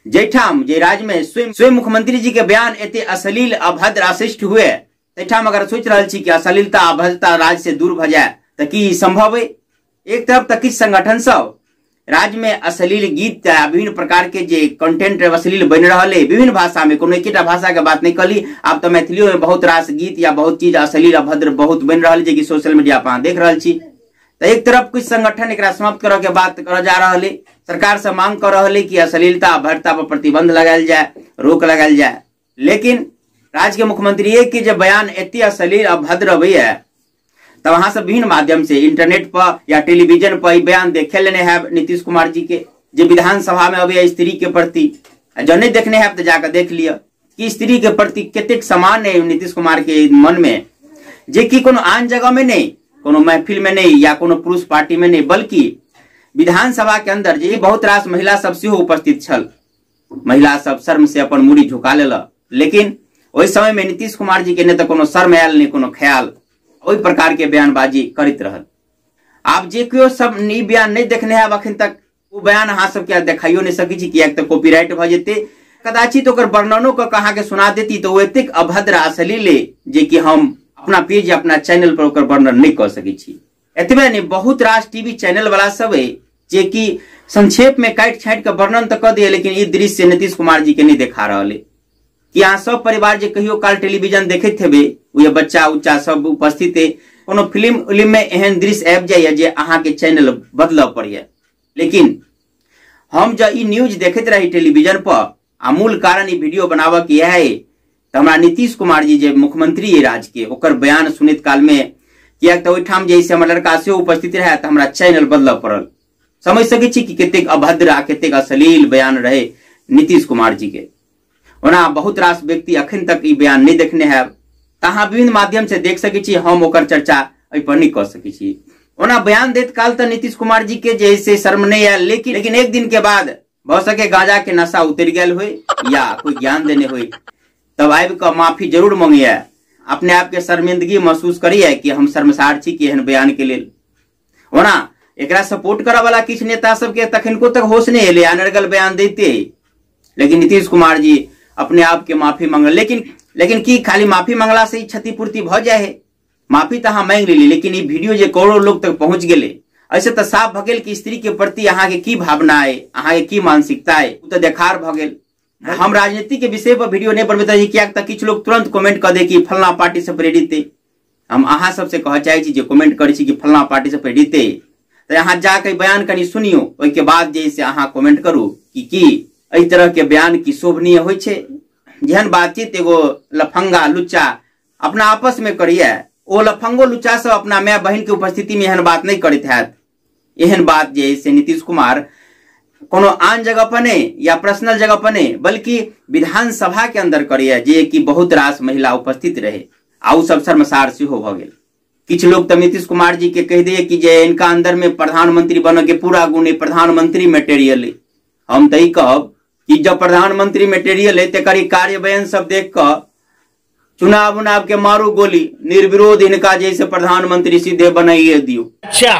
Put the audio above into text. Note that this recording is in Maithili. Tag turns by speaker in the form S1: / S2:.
S1: जाहिठाम जे राज्य में स्वयं मुख्यमंत्री जी के बयान एते अश्लील, अभद्र, अशिष्ट हुए, तहिठाम अगर सोचि रहल छी कि अश्लीलता अभद्रता राज्य से दूर भऽ जाए तऽ की संभव है? एक तरफ तऽ किछु संगठन सब राज्य में अश्लील गीत आ विभिन्न प्रकार के जे कंटेंट अश्लील बनि रहल है विभिन्न भाषा में, कोनो एकेटा भाषा के बात नहीं कहली, आब तऽ मैथिलियो में बहुत रास गीत या बहुत चीज अश्लील अभद्र बहुत बनि रहल जे कि सोशल मीडिया पर अहाँ देख रहल छी। तऽ एक तरफ कुछ संगठन एकरा समाप्त करऽ के बात करऽ जा रहल है, सरकार से मांग कर रहल है कि अश्लीलता अभद्रता पर प्रतिबंध लगायल जाए, रोक लगायल जाए, लेकिन राज्य के मुख्यमंत्री के जे बयान एते अश्लील अभद्र अबैया तब अहाँ सब विभिन्न माध्यम से इंटरनेट पर या टेलीविजन पर ई बयान देखे लेने हैब नीतीश कुमार जी के, जे विधानसभा में अबैया स्त्री के प्रति, जब नहीं देखने हैब तो जाकर देख लिअ कि स्त्री के प्रति कतेक समान है नीतीश कुमार के मन में, जे कि कोनो आन जगह में नहीं, कोनो महफिल में नहीं या कोनो पुरुष पार्टी में नहीं, बल्कि विधानसभा के अंदर जे बहुत रास महिला सब सेहो उपस्थित छल, महिला सब शर्म से अपन मूड़ी झुका लेलक, लेकिन ओहि समय में नीतीश कुमार जी के नहि तऽ कोनो शर्म आयल नहि कोनो ख्याल, ओहि प्रकार के बयानबाजी करैत रहल। आब जे केओ सब ई बयान नहि देखने हैब अखन तक, ओ बयान अहाँ सबके देखाइयो नहि सकै छी किएक तऽ कॉपीराइट भऽ जेतै, कदाचित ओकर वर्णनो कऽ के अहाँके सुना देती तऽ ओ एतेक अभद्र अश्लील अइ जे कि हम अपना पेज या अपना चैनल पर ओकर वर्णन नहि कऽ सकै छी। एतबे नहि, बहुत रास टीवी चैनल वाला सब अइ जे कि संक्षेप में काटि छाँटि के वर्णन तऽ कऽ दैए, लेकिन ई दृश्य नीतीश कुमार जी के नहि देखा रहल अइ कि अहाँ सब परिवार जे कहियो काल टेलीविजन देखैत हेबै, उहे बच्चा उच्चा सब उपस्थित अइ, कोनो फिल्म उलिम में एहन दृश्य आबि जाइए जे अहाँके चैनल बदलऽ पड़ैए। लेकिन हम जँ ई न्यूज देखैत रही टेलीविजन पर, आ मूल कारण ई वीडियो बनाबऽ के इएह अइ तऽ हमरा नीतीश कुमार जी जे मुख्यमंत्री अइ राज्य के, ओकर बयान सुनैत काल में, किएक तऽ ओहिठाम जे से हमर लड़का सेहो उपस्थित रहए तऽ हमरा चैनल बदलऽ पड़ल। समझ सकै छी कि कतेक अभद्र आ कतेक अश्लील बयान रहे नीतीश कुमार जी के। ओना बहुत रास व्यक्ति अखन तक ई बयान नहि देखने हैब तऽ अहाँ विभिन्न माध्यम से देख सकै छी, हम ओकर चर्चा एहि पर नहि कऽ सकै छी। ओना बयान दैत काल तऽ नीतीश कुमार जी के जे से शर्म नहि आयल, लेकिन एक दिन के बाद भऽ सके गांजा के नशा उतरि गेल होय या कोई ज्ञान देने होय, तब आबि कऽ माफी जरूर मांगैया, अपने आप के शर्मिंदगी महसूस करैया कि हम शर्मसार छी कि एहन बयान के लेल। ओना एकरा सपोर्ट करऽ वाला किछु नेता सबके तखनको तक होश नहि एलै, अनर्गल बयान दैते, लेकिन नीतीश कुमार जी अपने आप के माफी मांगल। लेकिन की खाली माफी मांगला से ही क्षतिपूर्ति भऽ जाइ है? माफी तऽ अहाँ मांगि लेली, लेकिन ई वीडियो जे करोड़ों लोग तक पहुंच गेलै, ऐसे तऽ साफ भऽ गेल कि स्त्री के प्रति अहाँके की भावना अइ, अहाँके की मानसिकता अइ, ओ तऽ देखार भऽ गेल। हम राजनीति के विषय पर वीडियो नहीं बनबैत रही किएक तऽ किछु लोग तुरंत कमेंट कऽ दे कि फलना पार्टी से प्रेरित अइ। हम अहाँ सबसे कहऽ चाहै छी जे कमेंट करै छी कि फलना पार्टी से प्रेरित अइ, तऽ अहाँ जाके बयान कनि सुनियौ, ओहिके बाद जे से अहाँ कमेंट करू कि की एहि तरह के बयान की शोभनीय होइ छै। जेहन बातचीत एगो लफंगा लुच्चा अपना आपस में करिए, ओ लफंगो लुच्चा सब अपना माय बहिन के उपस्थिति में एहन बात नहीं करैत हैत। एहन बात जे से नीतीश कुमार कोनो आन जगह पर नहीं या पर्सनल जगह पर नहीं, बल्कि विधानसभा के अंदर करिए, जे कि बहुत रास महिला उपस्थित रहे आ उ सब शर्मसार सेहो भऽ गेल। किछु लोग तऽ नीतीश कुमार जी के कहि दैए कि जे इनका अंदर में प्रधानमंत्री बनऽ के पूरा गुण है, प्रधानमंत्री मेटेरियल है। हम तऽ ई कहब कि जब प्रधानमंत्री मेटेरियल है तेकर ई कार्यान्वयन सब देख कऽ चुनाव उनाव के मारू गोली, निर्विरोध इनका जैसे प्रधानमंत्री सीधे बनाइए दियो।
S2: अच्छा।